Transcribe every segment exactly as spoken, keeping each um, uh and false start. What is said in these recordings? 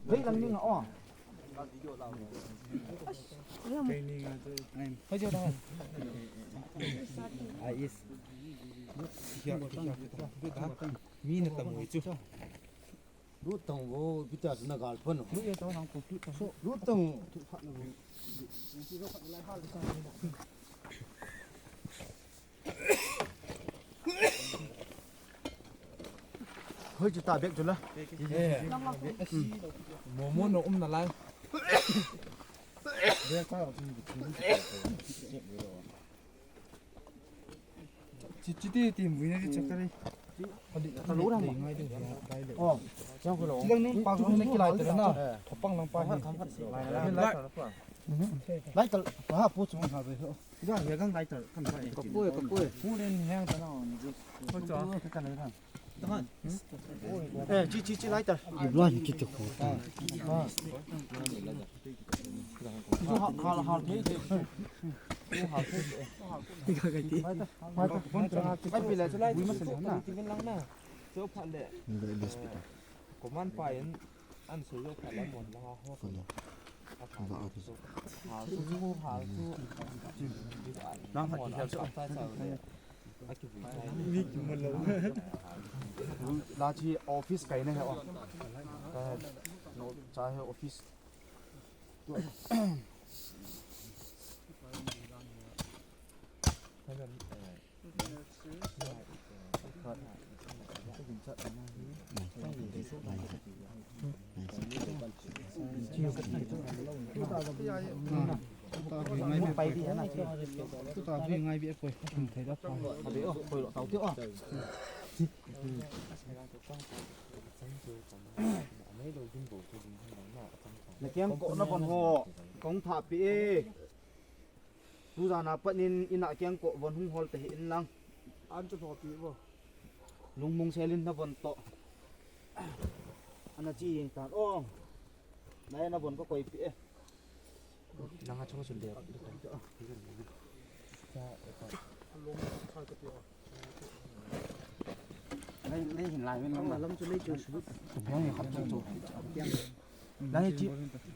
Hei lang ning a o. Hei jo da. Ai is. Mi na tam ui chu. Lut tang vo, pita na gal phan. Lut tang. Hoi, chu ta bek chu la. Momo no um na lai. Chi, chi ti, ti mui na ti chakari. Ka lo rang ma. Ngai ti ngai ti. Oh, chang ko lo. Chi lang nung pa ko na kilai ta na. Thopang lang pa ni. Lai, lai, lai, lai. Lai kal, ha, pu chung ha be ho. Ja, ya gang lighter kan ba. Ka poi, ka poi. Pu len hang ta na ni. Ko cha. Ka kan na. Eh, chi, chi, chi lighter. Yu blan ki te ko. Ha, ha, ha, te, te. Ha, ha, te. Ka kai ti. Ai, pi le, bui ma se na. Chu pha le. Command pa in. An sei jo kha lam mon langa ho. Kono. A kha. Ba a ki. Ha su su ha su. Nang ha ki hel so. A ki bu. Mi ki mo lo. La chi office kai na he o. Ka no cha he office. Tu. Ka ga, eh, Na keng ko na bon ho, kong tha pi e. Tu jan a pat in, in a keng ko von hung hol te hi in lang. An chu lhopi vo. Lungmong selin na von to. Ana chi yeng tan ong. Na na von ko koi pi e. Langa chong sun de. Lei, lei hin lai min lam. Lam chu lei chu. Yang ni khap chu chu. Lai chi.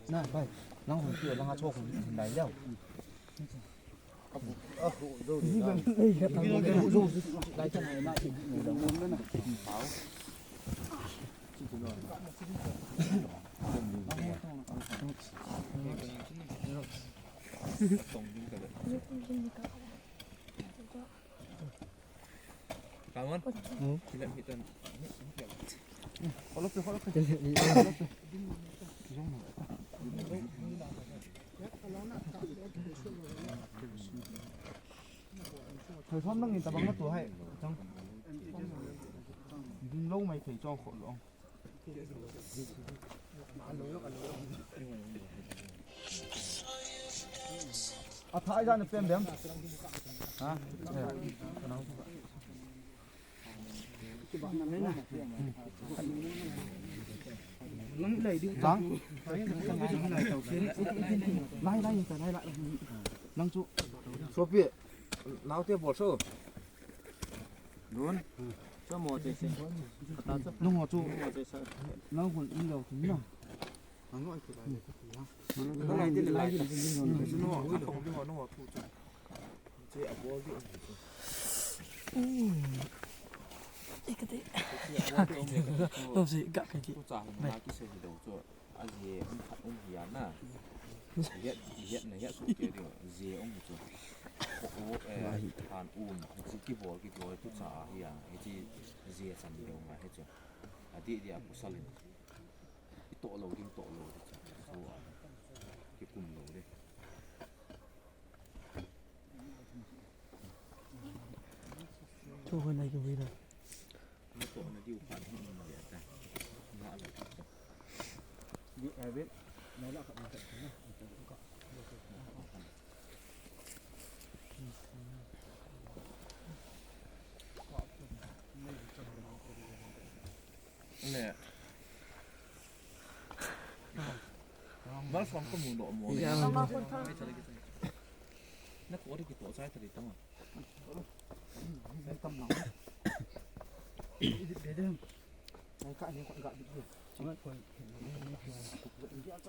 Na bai. Lang hung chu lang a chok hung lai leo. Come on. Hmm? Kilat hitan. Kholo pe, kholo pe. Thoi thom nang in tabang na tu hai. Chang. Ding lo mai thei chong kho lo. A tha ai jan pen dem. Ha? Lang. Lai, lai, lai, lai. Lang chu. Sopi. Nau te bol so. Nun. Cho mo che se. Kata cho. Nung ho chu. Mo che se. Nau hun in lo chu na. Nang noi ki lai. Nang lai ti lai. Chu no, a tong di ho no ho tu chu. Che a bol di. Ikate. Lo se ga kai ti. Tu cha na ki se di lo chu. A je um khat um hi a na. Hiat, hiat na hiat su ke dio. Je um chu. Ko o, eh, han um. Chi ki bol ki bol tu cha a hi a. Chi je chan dio ma he chu. A di di a pu salin. I to lo ding to lo di chu. So a. Ki kum lo di. Tu ho nai ki wi na. Ne. Mal som ko mu do mo. Ya. Na ko ri ki to sai ta ri ta ma.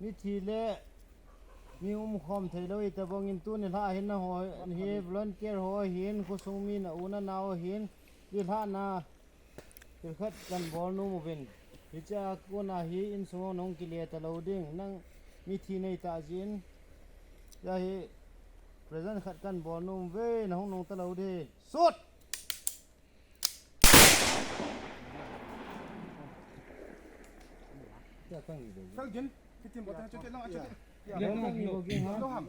mithi le mi umkhom theilou itobang in tuni lha hin naho hi volunteer ho hin khosung mi na u na nao hin lilhahna thil khat kan bol nom uvin. Hichea kona hi insung nahung kile talou ding, nang mithi nei tah jeh in. Hiche hi present khat kan bol nom uve, nahung nung talou ding. Shoot! Fel gin, kitim bol tang, chuti lang, chuti. Lo ham. Lo ham.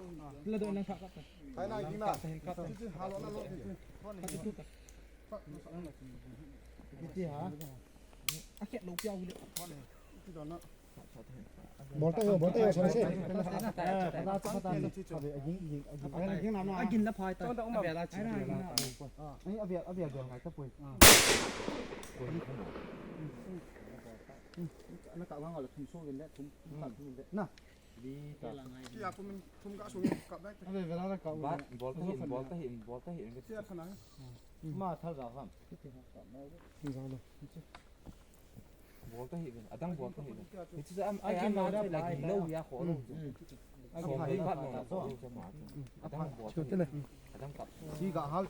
Lo do nang kha kha. Hai na, ging na. Chuti, ha lo na lo. Chuti ha. A khet lo piau le. Chuti do na. Bol ta yo, bol ta yo, sa se. Agin la phai ta. Abia la chi. Ai, abia, abia, abia ngai ta poi. Na ka wang la thum so gin le thum, thum ta thum le. Na. Li ta. Ki a pum thum ka sung ka ba. Abia, abia la ka. Ba, bol ta hin, bol ta hin, bol ta hin. Ki a thana. Ma thal ga ham. Bol ta hi ven, adang bol ta hi ven. Hichu am, ai, am, ai, lagi lo ya kho lo. Ai, kho lo, pat lo, kho lo, chama. Adang bol ta hi. Adang kap. Si ga hal.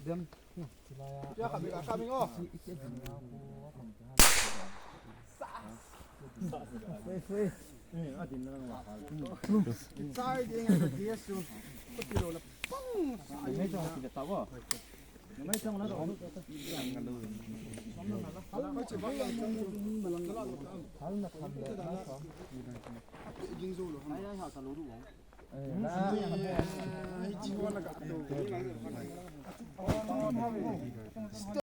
Dem. Ya kap, kap, kap, oh. Sai ding, sai ding, yes, you. Put it all up. Pong. Sai ding.